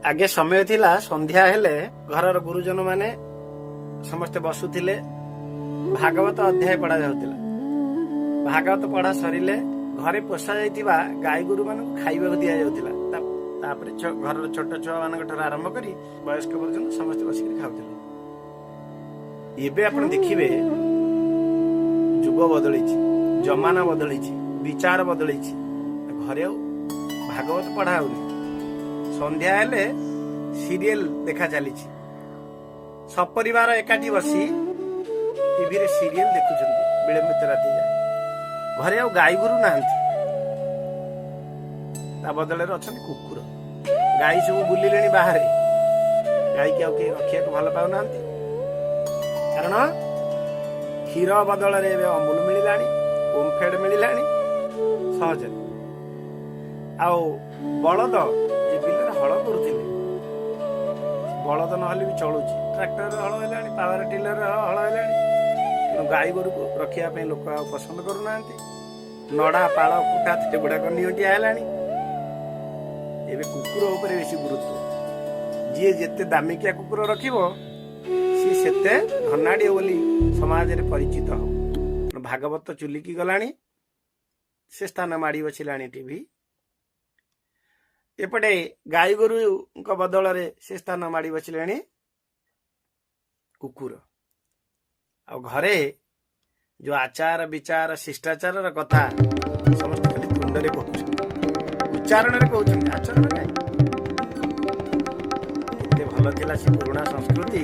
ଆଗେ ସମୟ ଥିଲା, ସନ୍ଧ୍ୟା ହେଲେ ଘରର ଗୁରୁଜନ ମାନେ ସମସ୍ତେ ବସୁଥିଲେ, ଭାଗବତ ଅଧ୍ୟାୟ ପଢା ଯାଉଥିଲା। ଭାଗବତ ପଢା ସରିଲେ ଘରେ ପୋଷା ଯାଇଥିବା ଗାଈ ଗୋରୁ ମାନଙ୍କୁ ଖାଇବାକୁ ଦିଆଯାଉଥିଲା। ତାପରେ ଘରର ଛୋଟ ଛୁଆ ମାନଙ୍କ ଠାରୁ ଆରମ୍ଭ କରି ବୟସ୍କ ପର୍ଯ୍ୟନ୍ତ ସମସ୍ତେ ବସିକି ଖାଉଥିଲେ। ଏବେ ଆପଣ ଦେଖିବେ, ଯୁଗ ବଦଳିଛି, ଜମାନା ବଦଳିଛି, ବିଚାର ବଦଳିଛି। ଘରେ ଆଉ ଭାଗବତ ପଢା ହଉନି। ସନ୍ଧ୍ୟା ହେଲେ ସିରିଏଲ ଦେଖା ଚାଲିଛି। ସପରିବାର ଏକାଠି ବସି ଟିଭିରେ ସିରିଏଲ ଦେଖୁଛନ୍ତି ବିଳମ୍ବିତ ରାତି ଯାଏ। ଘରେ ଆଉ ଗାଈ ଗୋରୁ ନାହାନ୍ତି, ତା ବଦଳରେ ଅଛନ୍ତି କୁକୁର। ଗାଈ ସବୁ ବୁଲିଲେଣି ବାହାରେ। ଗାଈକି ଆଉ କେହି ରଖିବାକୁ ଭଲ ପାଉନାହାନ୍ତି, କାରଣ କ୍ଷୀର ବଦଳରେ ଏବେ ଅମୁଲ ମିଳିଲାଣି, ଓମଫେଡ ମିଳିଲାଣି ସହଜରେ। ଆଉ ବଳଦ ଯେ ବିଲରେ ହଳ କରୁଥିଲେ, ବଳଦ ନହେଲେ ବି ଚଳୁଛି। ଟ୍ରାକ୍ଟରରେ ହଳ ହେଲାଣି, ପାୱାର ଟିଲରରେ ହଳ ହେଲାଣି। ତେଣୁ ଗାଈ ଗୋରୁକୁ ରଖିବା ପାଇଁ ଲୋକ ଆଉ ପସନ୍ଦ କରୁନାହାନ୍ତି। ନଡ଼ା, ପାଳ, କୁଟା ସେଗୁଡ଼ାକ ନିଅଣ୍ଟିଆ ହେଲାଣି। ଏବେ କୁକୁର ଉପରେ ବେଶୀ ଗୁରୁତ୍ୱ। ଯିଏ ଯେତେ ଦାମିକିଆ କୁକୁର ରଖିବ, ସିଏ ସେତେ ଧନାଢ୍ୟ ବୋଲି ସମାଜରେ ପରିଚିତ ହବ। ତେଣୁ ଭାଗବତ ଚୁଲିକି ଗଲାଣି, ସେ ସ୍ଥାନ ମାଡ଼ି ବସିଲାଣି ଟିଭି। ଏପଟେ ଗାଈ ଗୋରୁଙ୍କ ବଦଳରେ ସେ ସ୍ଥାନ ମାଡ଼ି ବସିଲେଣି କୁକୁର। ଆଉ ଘରେ ଯୋଉ ଆଚାର, ବିଚାର, ଶିଷ୍ଟାଚାରର କଥା ସମସ୍ତେ ଖାଲି ତୁଣ୍ଡରେ କହୁଛନ୍ତି, ଉଚ୍ଚାରଣରେ କହୁଛନ୍ତି, ଆଚରଣ କାହିଁ? କେତେ ଭଲ ଥିଲା ସେ ପୁରୁଣା ସଂସ୍କୃତି।